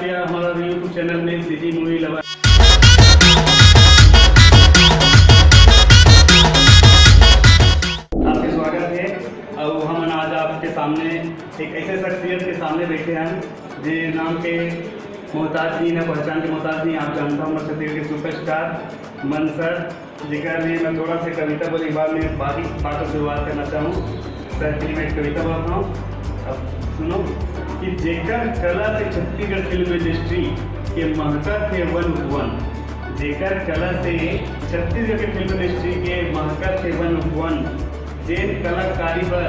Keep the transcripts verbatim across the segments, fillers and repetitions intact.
या हमारा YouTube channel में सीजी मूवी लवर। आपके स्वागत है। और हम आज आपके सामने एक ऐसे शख्सियत के सामने बैठे हैं, जे नाम के मोहताज नहीं ना, पहचान के मोहताज नहीं। आप जानते हो, हमारे छत्तीसगढ़ के सुपरस्टार मन सर, जेकर लिए मैं थोड़ा सा कविता बोले, बाद में बाकी बात की शुरुआत करना चाहूँ। सर के लिए मैं एक कविता बोलता हूँ, अब सुनो। कि जेकर कला से छत्तीसगढ़ फिल्म इंडस्ट्री के महकत हे वन उपवन, जेकर कला से छत्तीसगढ़ के फिल्म इंडस्ट्री के महकत हे वन उपवन, जेन कलाकारी बर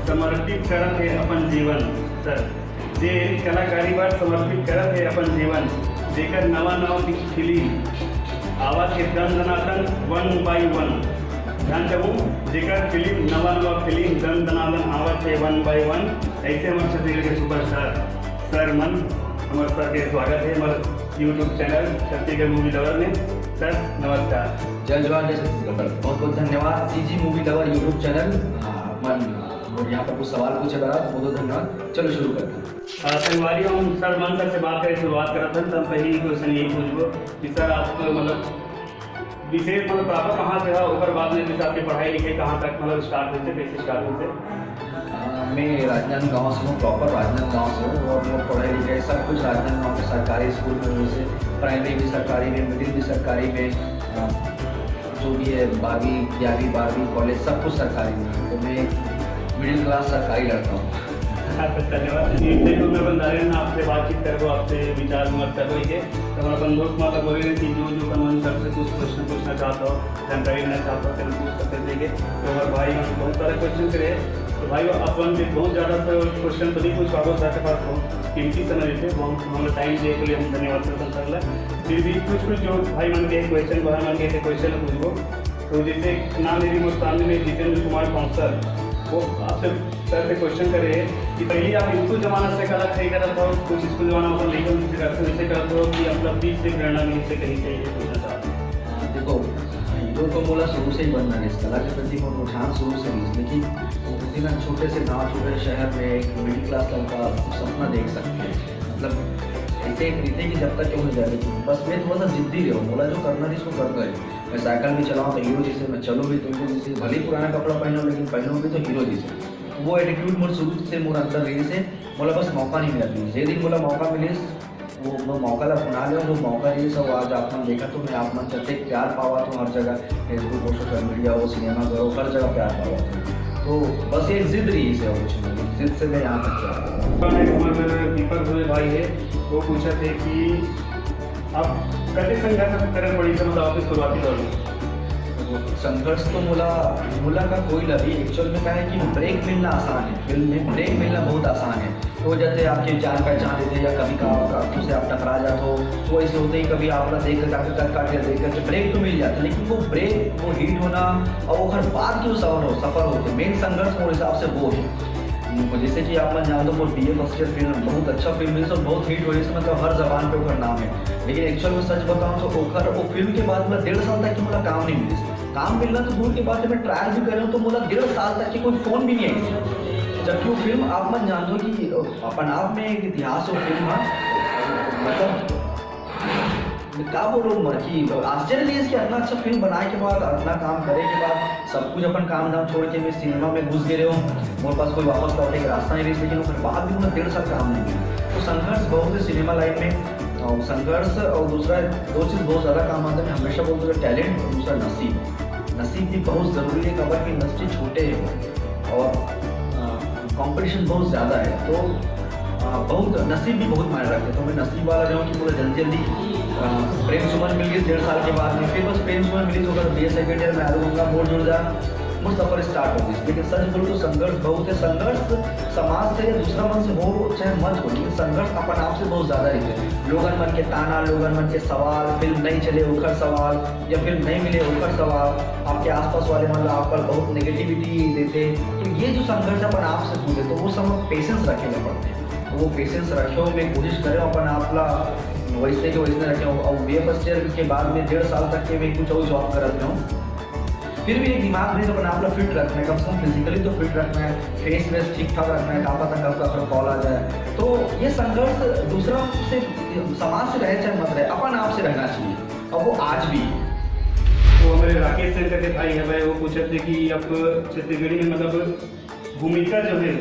समर्पित करत हे अपन जीवन। सर, जे कलाकारी बर समर्पित करत हे अपन जीवन, जेकर नवा नवा फिल्म आवत हे दन दनादन वन बाई वन। ध्यान चाहूँ, जेकर फिल्म नवा नवा फिल्म दन दनादन आवत हे वन बाई वन, ऐसे हमर छत्तीसगढ़ के सुपरस्टार सर मन, हमर सर के स्वागत है हमर YouTube channel Chhattisgarh movie lover में। सर, नमस्कार। जय जवान, जय छत्तीसगढ़। बहुत बहुत धन्यवाद CG movie lover YouTube channel, आ, मन, आ, और यहाँ पर कुछ सवाल पूछे बर, बहुत बहुत धन्यवाद। चलो शुरू करते हैं। आ, संगवारी, हम सर मन सर से बात करे शुरुआत करत हन, त हम पहली क्वेश्चन यही पूछबो कि सर, आप मतलब विशेष मतलब प्रॉपर कहाँ से है, ओकर बाद में जैसे आपकी पढ़ाई लिखाई कहाँ तक मतलब स्टार्ट होते, कैसे स्टार्ट होते? आ, मैं राजनांदगांव से हूँ, प्रॉपर राजनांदगांव से हूँ और मैं पढ़ाई लिखाई सब कुछ राजनांदगांव के सरकारी स्कूल में हुई से, प्राइमरी भी सरकारी में, मिडिल भी सरकारी में, आ, जो भी है बारहवीं, ग्यारहवीं, बारहवीं, कॉलेज सब कुछ सरकारी में। तो मैं मिडिल क्लास सरकारी लड़का हूँ। धन्यवाद। ये इंटरव्यू में अपन दायरे में आपसे बातचीत करबो, आपसे विचार विमर्श करबो के। तो अपन दोस्त माता बोले रहे कि जो जो अपन मन सर से कुछ क्वेश्चन पूछना चाहता हो, जानकारी लेना चाहता हो, तो पूछ सकते थे के। तो हमारे भाई मन बहुत सारे क्वेश्चन करे, तो भाई अपन भी बहुत ज़्यादा से क्वेश्चन तो नहीं पूछ पाबो सर के पास, बहुत कीमती समय लेते, बहुत हमारा टाइम दिए के लिए हम धन्यवाद करते हैं सर ला। फिर भी कुछ कुछ जो भाई मन के क्वेश्चन, भाई मन के क्वेश्चन पूछबो। तो जैसे नाम मेरी मोर सामने में जितेंद्र कुमार कौंसल, वो आपसे सर से क्वेश्चन करे कि पहले आप स्कूल जमाना से कला सही करत हो, कुछ स्कूल जमाना में अपन लइका मन से करत हो, इसे करत हो कि मतलब बीच से प्रेरणा मिली से कहीं से, ये पूछना चाहते हैं। हाँ, देखो, हीरो तो मोला शुरू से ही बनना है, इस कला के प्रति मोर रुझान शुरू से ही, लेकिन वो कहते ना, छोटे से गांव, छोटे से शहर में एक मिडिल क्लास लड़का सपना देख सकते हैं, मतलब ऐसे एक रीते कि जब तक क्यों नहीं जाए, लेकिन बस मैं थोड़ा सा जिद्दी रहो, मोला जो करना है इसको करना है। मैं साइकिल भी चलाऊँ तो हीरो जैसे, मैं चलूँ भी तो हीरो जैसे, भले ही पुराना कपड़ा पहनूँ लेकिन पहनूँ भी तो हीरो जैसे। वो एटीट्यूड मोर शुरू से मोर अंदर रहिस हे, मोला बस मौका नहीं मिला प्लीज। जे दिन मोला मौका मिलिस, वो, वो मौका ला अपना ले, वो मौका रहिस। और आज आप मन देखा तो मैं आप मन से अतेक प्यार पावत हूँ हर जगह, Facebook हो, सोशल मीडिया हो, सिनेमा घर हो, हर जगह प्यार पावत हूँ। तो बस एक जिद रहिस हे और कुछ नहीं, जिद से मैं यहाँ तक पहुँचा। हमारे उमर दीपक दुबे भाई है, वो पूछा थे कि आप कते संघर्ष करन पड़ी से मतलब आपके शुरुआती दौर में? संघर्ष तो मोला, मोला का कोई ला भी, एक्चुअल में का है कि ब्रेक मिलना आसान है, फिल्म में ब्रेक मिलना बहुत आसान है। तो जैसे आपके जान पहचान देते या कभी का, का, से आप टकरा जाते हो, तो ऐसे होते ही कभी आप ना देख करके, कट काट के देख करके ब्रेक तो मिल जाता है, लेकिन वो ब्रेक, वो हिट होना और ओकर बाद की जो सफर हो, सफर होते, मेन संघर्ष मोर हिसाब से वो है। जैसे कि आप मन जानते हो, मोर बीए फर्स्ट ईयर फिल्म बहुत अच्छा फिल्म है और बहुत हिट होइस, मतलब हर जबान पे ओकर नाम है। लेकिन एक्चुअल में सच बताऊं तो ओकर, वो फिल्म के बाद में डेढ़ साल तक की मोला काम नहीं मिलिस। काम मिलना तो दूर के बात है, मैं ट्रायल भी करे हूँ तो मोला डेढ़ साल तक की कोई फोन भी नहीं आई। जबकि वो फिल्म आप मन जानते हो कि अपन आप में एक इतिहास हो फिल्म, हाँ, मतलब मैं का बोलूँ मैं कि आश्चर्य नहीं है कि इतना अच्छा फिल्म बनाए के बाद, इतना काम करे के बाद, सब कुछ अपन काम धाम छोड़ के मैं सिनेमा में घुस गए रहे हो। मोर पास कोई वापस लौटे का रास्ता नहीं रही, लेकिन उसके बाद भी मैं डेढ़ साल काम नहीं किया। तो संघर्ष बहुत है सिनेमा लाइन में, और संघर्ष और दूसरा दो चीज़ बहुत ज़्यादा काम आता है। मैं हमेशा बोलता हूँ, टैलेंट और दूसरा नसीब। नसीब भी बहुत ज़रूरी है, कबर की इंडस्ट्री छोटे है और कंपटीशन बहुत ज़्यादा है, तो आ, बहुत नसीब भी बहुत मायने रखते। तो मैं नसीब वाला रहा हूँ कि पूरा जल्दी जल्दी आ, प्रेम सुमन मिल गई डेढ़ साल के बाद में। फिर बस प्रेम सुमन मिली तो बी ए सेकेंड ईयर में आ जाऊँगा, मोर जुड़ जा, मोर सफर स्टार्ट हो गई। लेकिन सच बोलूँ तो संघर्ष बहुत है। संघर्ष समाज से या दूसरा मन से हो चाहे मत हो, लेकिन संघर्ष अपन आप से बहुत ज़्यादा रहते हैं। लोगन मन के ताना, लोगन मन के सवाल, फिल्म नहीं चले ओकर सवाल, या फिल्म नहीं मिले ओकर सवाल, आपके आसपास वाले मन ला आप पर बहुत नेगेटिविटी देते, तो ये जो संघर्ष अपन आप से पूछे तो वो समय पेशेंस रखे ला पड़ते। तो वो पेशेंस रखे हो, मैं कोशिश करे अपन आप ला वैसे के वैसे रखे हो। और बी ए फर्स्ट ईयर के बाद में डेढ़ साल तक के मैं कुछ और जॉब करत रहे हूँ। फिर भी एक दिमाग में अपन आप ला फिट रखना है, कम से कम फिजिकली तो फिट रखना है, फेस वेस ठीक ठाक रखना है, क्या पता कब का कॉल आ जाए। तो ये संघर्ष दूसरा से समाज से रहे चाहे मत रहे, अपन आप से रहना चाहिए, और वो आज भी। तो हमारे राकेश सिंह करके भाई है भाई, वो पूछे थे कि आप छत्तीसगढ़ी में मतलब भूमिका जो है,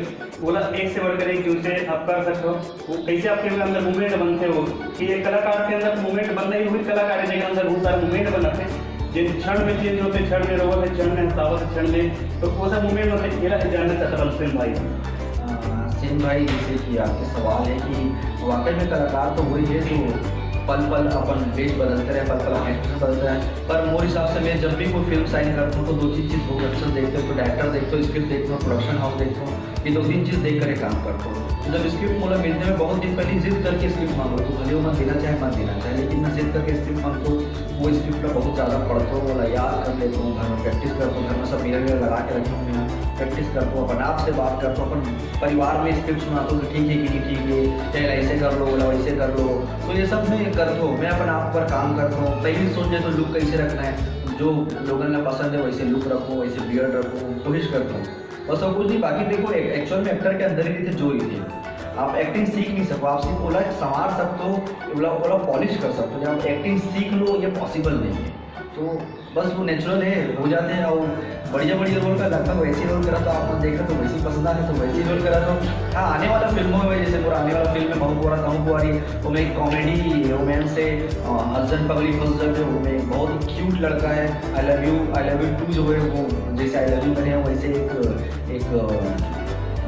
ओला एक से बढ़कर एक जो से आप कर सकते हो। वो कैसे आपके अंदर मूवमेंट बनते हो कि एक कलाकार के अंदर मूवमेंट बनना ही वही कलाकार है, जेकर अंदर बहुत सारे मूवमेंट बनाते हैं, जिन क्षण में चेंज होते, क्षण में रोवत है, क्षण में हंसावत है, क्षण में, तो वो सब मूवमेंट होते हैं। ये जानना चाहता था सेन भाई। अ, सेन भाई, जैसे कि आपके सवाल है कि वाकई में कलाकार तो वही है जो पल पल अपन वेश बदलते रहे, पल पल अपन एक्सप्रेशन बदलते रहे। पर मोर हिसाब से मैं जब भी कोई फिल्म साइन करता हूँ तो दो तीन चीज़ बहुत अच्छा देखते हो, तो डायरेक्टर देखते हो, स्क्रिप्ट देखते हो, प्रोडक्शन हाउस देखते हो, ये दो तीन चीज़ देख कर काम करता हूँ। तो जब स्क्रिप्ट मोला मिलते में बहुत दिन पहले जिद करके स्क्रिप्ट मांगो, तो भले वो मत देना चाहे, मत देना चाहे, लेकिन मैं जिद करके स्क्रिप्ट मांगता हूँ। वो स्क्रिप्ट ला बहुत ज़्यादा पढ़ता हूँ, ओला याद कर लेता हूँ, घर में प्रैक्टिस करता हूँ, घर में सब मिरर विरर लगा के रखे हूँ, मैं प्रैक्टिस करता हूँ, अपन आप से बात करता हूँ, अपन परिवार में स्क्रिप्ट सुनाता हूँ कि ठीक है कि नहीं ठीक है, चाहे ऐसे कर लो, बोला वैसे कर लो। तो ये सब मैं करता हूँ, मैं अपन आप पर काम करता हूँ। पहले सोच लेता हूँ लुक कैसे रखना है, जो लोगन ला पसंद है वैसे लुक रखो, वैसे बियर्ड रखो, कोशिश करता हूँ। बस और कुछ नहीं, बाकी देखो, एक्चुअल में एक्टर के अंदर ही रहिथे, जो रहिथे। आप एक्टिंग सीख नहीं सको, आप सिर्फ ओला संवार सकते हो, ओला ओला पॉलिश कर सकते हो। जब आप एक्टिंग सीख लो, ये पॉसिबल नहीं है। तो बस वो नेचुरल है, हो जाते हैं। और बढ़िया बढ़िया रोल का लगभग वैसे ही रोल करा, तो आप देखा तो वैसे ही पसंद आ रहे, तो वैसे ही रोल करा। तो हाँ, आने वाला फिल्मों में, जैसे पूरा आने वाला फिल्म है महू कुंवारा तहूँ कुंवारी, वो में कॉमेडी रोमांस है, अ, हस्बैंड पगली फंस जाते, वो में बहुत ही क्यूट लड़का है, I love you, I love you too जो है, वो जैसे आई लव यू मैंने वैसे एक, एक, अ,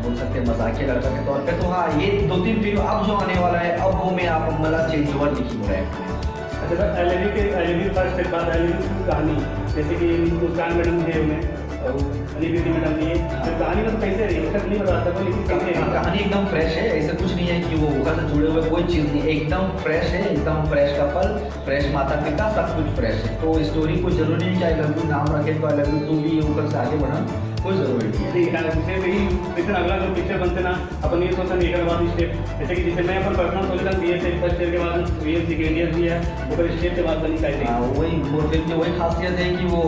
बोल सकते हैं मजाकिया लड़का के तौर पे। तो हाँ, ये दो तीन फिल्म अब जो आने वाला है, अब वो में आप मतलब चेंज ओवर दिखी हो रहा है। अच्छा सर, आई लव यू के, आई लव यू फर्स्ट के बाद आई लव यू कहानी, जैसे कि मुस्कान मैडम है उनमें और अली बेटी मैडम भी है, तो कहानी में तो कैसे रही, ऐसा नहीं बता सकता, लेकिन कैसे रही? कहानी एकदम फ्रेश है, ऐसा कुछ नहीं है कि वो ओकर से जुड़े हुए कोई चीज़ नहीं है, एकदम फ्रेश है, एकदम फ्रेश कपल, फ्रेश माता पिता, सब कुछ फ्रेश है। तो स्टोरी कोई ज़रूरी नहीं कि आई लव यू नाम रखे तो आई लव यू टू भी ओकर से आगे बढ़ा, कोई ज़रूरी नहीं है। नहीं, यार, मुझे भी इतना अगला जो पिक्चर बनते ना, अपन ये सोचन एक बात स्टेप, जैसे कि जैसे मैं अपन पर्सनल सोचता हूँ, बीएसए फर्स्ट ईयर के बाद बीएससी के इंडियन भी है, ऊपर स्टेप के बाद बनी हाँ, टाइपिंग। वही मोर फिल्म की वही खासियत है कि वो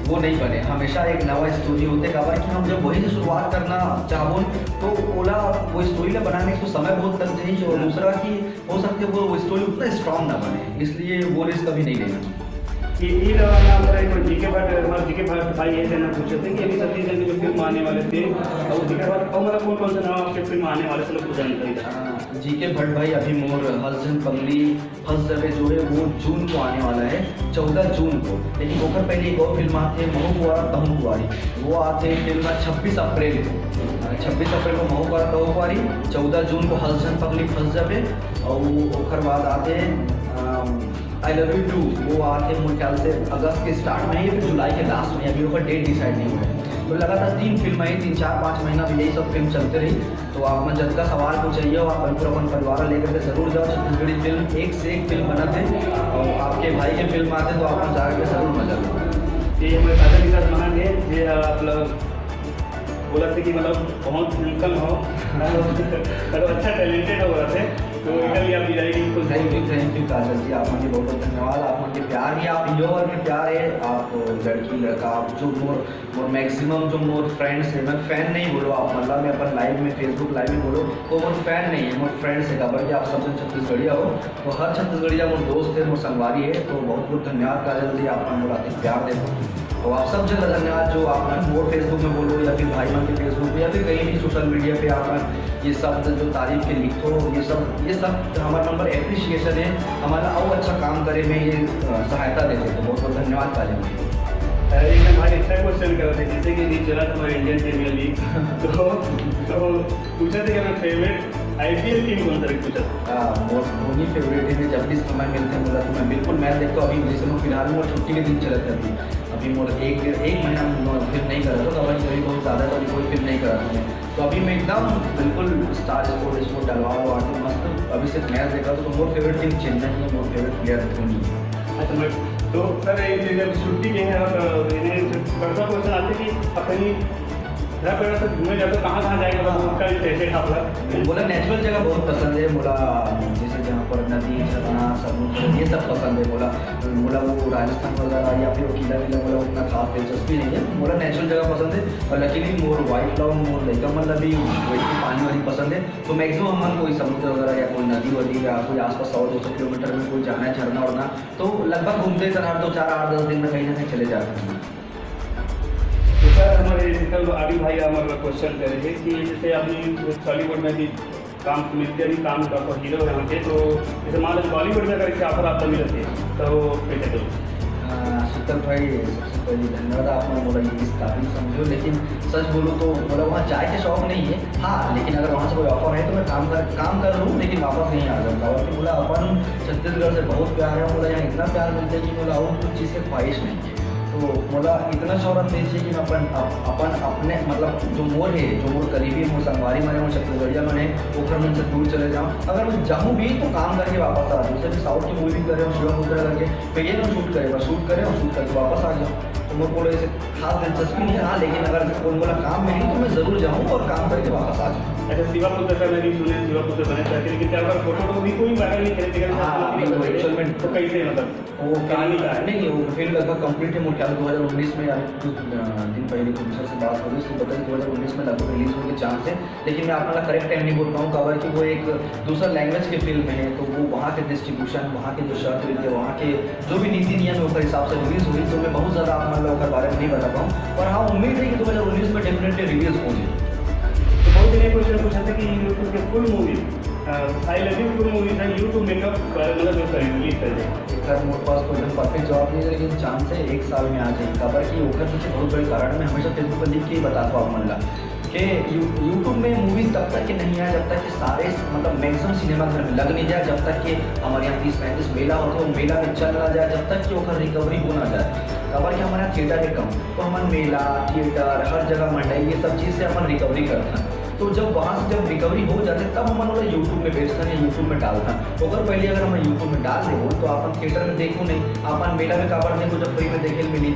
वो नहीं बने, हमेशा एक नवा स्टोरी होते, काबर कि हम जब वही से शुरुआत करना चाहबो तो ओला वो स्टोरी ला बनाने को समय बहुत लग जाही, और हाँ। दूसरा कि हो सकते वो वो स्टोरी उतना स्ट्रॉन्ग ना बने, इसलिए वो रिस्क कभी नहीं लेना। ये ये रहा हमारा एक जीके भट्ट, हमारे जीके भट्ट भाई ये कहना पूछे थे कि अभी सतीश जैन की जो फिल्म आने वाले थे, और उसके बाद और मतलब कौन कौन से नाम आपके फिल्म आने वाले, चलो कुछ जानकारी था। हाँ, जीके भट्ट भाई, अभी मोर हस्बैंड पगली फंस जबे जो है वो जून को आने वाला है, चौदह जून को। लेकिन ओकर पहले एक और फिल्म आते है महू कुंवारा तहूँ कुंवारी, वो आते फिल्म छब्बीस अप्रैल को। छब्बीस अप्रैल को महू कुंवारा तहूँ कुंवारी, चौदह जून को हस्बैंड पगली फंस जबे, और ओकर बाद आते आई लव यू टू, वो आते मोर ख्याल से अगस्त के स्टार्ट में ही, फिर जुलाई के लास्ट में, अभी ओकर डेट डिसाइड नहीं हुआ है। तो लगातार तीन फिल्म आई, तीन चार पाँच महीना भी यही सब फिल्म चलते रही। तो आप मन जतका सवार को चाहिए हो, आप बिल्कुल अपन परिवार लेकर के जरूर जाओ। छत्तीसगढ़ी फिल्म एक से एक फिल्म बनत है, और आपके भाई के फिल्म आते तो आप मन जाकर के जरूर मजा लो। ये हमारे काजल के साथ महान है, ये मतलब बोला थे कि मतलब बहुत हैंडसम हो, मतलब अच्छा टैलेंटेड हो रहा थे, तो इधर ही आप जाएगी बिल्कुल। थैंक यू, थैंक यू काजल जी, आप मन के बहुत बहुत धन्यवाद। आप मन के प्यार ही आप यो और के प्यार है, आप लड़की लड़का आप जो मोर मोर मैक्सिमम जो मोर फ्रेंड्स है, मैं फैन नहीं बोलो आप, मतलब मैं अपन लाइव में, फेसबुक लाइव में बोलो, वो मोर फैन नहीं है, मोर फ्रेंड्स है, काबर कि आप सब जन छत्तीसगढ़िया हो, तो हर छत्तीसगढ़िया मोर दोस्त है, मोर संगवारी है। तो बहुत बहुत धन्यवाद काजल जी, आप मन मोला अतिक प्यार देते हो। और आप सब जगह धन्यवाद, जो आप मन मोर फेसबुक में बोलो या फिर भाई मन के फेसबुक में या फिर कहीं भी सोशल मीडिया पे आप मन ये शब्द जो तारीफ के लिखो, ये सब, ये सब हमारा नंबर एप्रिशिएशन है, हमारा और अच्छा काम करे में ये, अ, सहायता देते। तो बहुत बहुत धन्यवाद काजल जी। अ, एक मैं भाई अच्छा क्वेश्चन कर रहे थे, जैसे कि अभी चला था हमारे इंडियन प्रीमियर लीग, तो, तो पूछा था कि अपना फेवरेट आईपीएल टीम कौन सा है, पूछा था। हाँ, मोर धोनी फेवरेट है, मैं जब भी समय मिलते हैं बोला तो मैं बिल्कुल मैच देखता हूँ। अभी जैसे मैं फिलहाल में छुट्टी के दिन चलत है अभी, अभी मोर एक डेढ़, एक महीना में फिल्म नहीं कर रहा था, तो अभी कभी बहुत ज़्यादा कभी कोई फिल्म नहीं कर रहा था मैं। तो अभी मैं एकदम बिल्कुल स्टार स्पोर्ट, स्पोर्ट डलवा हुआ आके मस्त अभी सिर्फ मैच देखा, तो मोर फेवरेट टीम चेन्नई है, मोर फेवरेट प्लेयर धोनी है। अच्छा, मैं, तो सर, एक चीज़, अब छुट्टी के हैं, अब, अ, इन्हें कौन सा क्वेश्चन आते कि अपनी घर पे वैसे घूमे जाते हो, कहाँ कहाँ जाएंगे, मतलब, हाँ। उसका भी कैसे आप लोग? मोला नेचुरल जगह बहुत पसंद है। मोला जैसे जहाँ पर नदी, झरना, समुद्र, ये सब पसंद है। मोला मोला वो राजस्थान वगैरह या फिर वो किला विला, मोला उतना खास दिलचस्पी नहीं है। मोला नेचुरल जगह पसंद है। और लकीली मोर वाइफ ला, मोर लड़का मन ला भी वही पानी वाली पसंद है। तो मैक्सिमम हमन कोई समुद्र वगैरह या कोई नदी वदी या कोई आसपास सौ दो सौ किलोमीटर में कोई जाना है, झरना वरना, तो लगभग घूमते हैं सर, हर दो चार, आठ दस दिन में कहीं ना कहीं चले जाते हैं। तो सर, हमारे शीतल आदि भाई हमारा क्वेश्चन करे हैं कि जैसे अभी टॉलीवुड में भी काम मिलते, अभी काम का हीरो है हमके, तो जैसे मान लो बॉलीवुड में अगर इसे ऑफर आपको मिलते, तो कैसे करोगे? हाँ, शीतल भाई, सबसे पहले धन्यवाद, आपने मोला ये इस काबिल समझो, लेकिन सच बोलूँ तो मोला वहाँ जाए के शौक नहीं है। हाँ, लेकिन अगर वहाँ से कोई ऑफर है तो मैं काम कर, काम कर लूँ, लेकिन वापस नहीं आ जाऊँगा। और मोला अपन छत्तीसगढ़ से बहुत प्यार है, मोला यहाँ इतना प्यार मिलता है कि मोला और कुछ चीज़ से ख्वाहिश नहीं है। तो मोला इतना शोहरत नहीं चाहिए कि मैं अपन, अप-, अपन अपने, मतलब, जो मोर है, जो मोर करीबी, मोर संगवारी मन है, मोर छत्तीसगढ़िया मन है, ओखर मन से दूर चले जाऊँ। अगर मैं जाऊँ भी तो काम करके वापस आ जाऊँ। जैसे अभी साउथ की मूवी कर रहे हो, शिवा पुत्र करके, मैं ये ना शूट करे, बस शूट करे और शूट करके वापस आ जाऊँ। तो मोर को ऐसे खास दिलचस्पी नहीं है। हाँ, लेकिन अगर कोई मोला काम मिली तो मैं ज़रूर जाऊँ और काम करके वापस आ जाऊँ। अच्छा, शिवा पुत्र का मैं भी सुने, शिवा पुत्र बने चाहते, लेकिन क्या अगर फोटो को भी कोई मैटर नहीं करे, लेकिन हाँ, अभी तो एक्चुअल में तो कैसे, मतलब, वो कहानी का है? नहीं, वो फिल्म लगभग कंप्लीट है, मोर ख्याल दो हज़ार उन्नीस में, यानी कुछ, अ, दिन पहले प्रोड्यूसर से बात हो गई, उसने बताया दो हज़ार उन्नीस में लगभग रिलीज होने के चांस है, लेकिन मैं अपना करेक्ट टाइम नहीं बोल पाऊँ, काबर कि वो एक दूसरा लैंग्वेज के फिल्म है, तो वो वहाँ के डिस्ट्रीब्यूशन, वहाँ के जो शर्त रीत है, वहाँ के जो भी नीति नियम है, ओकर हिसाब से रिलीज हुई, तो मैं बहुत ज़्यादा आप मन ला ओकर बारे में नहीं बता पाऊँ। पर हाँ, उम्मीद है कि दो हज़ार उन्नीस में डेफिनेटली रिलीज हो जाए। तो बहुत जने क्वेश्चन पूछा था कि YouTube के full movie, I love you full movie था, YouTube में कब, मतलब, रिलीज कर दे? सर, मोर पास कोई एकदम परफेक्ट जवाब नहीं है, लेकिन चांस है एक साल में आ जाए। काबर कि ओकर पीछे बहुत बड़े कारण, मैं हमेशा Facebook पर लिख के ही बताता हूँ आप मन ला कि यू-, YouTube में मूवी तब तक के नहीं आए जब तक कि सारे, मतलब, मैक्सिमम सिनेमा घर में लग नहीं जाए, जब तक कि हमारे यहाँ तीस पैंतीस मेला होते हैं, वो मेला में चल ना जाए, जब तक कि ओकर रिकवरी हो ना जाए। काबर कि हमारे यहाँ थिएटर है कम, तो हमन मेला, थिएटर, हर जगह मंडई, ये सब चीज़ से हमन रिकवरी करते हैं। तो जब वहाँ से जब रिकवरी हो जाते, तब हमन ओला YouTube में बेचथन या YouTube में डालथन। ओकर पहले अगर हमन YouTube में डाल देबो, तो अपन थिएटर में देखो नहीं, अपन मेला में काबर देखो, जब फ्री में देखे ल मिली।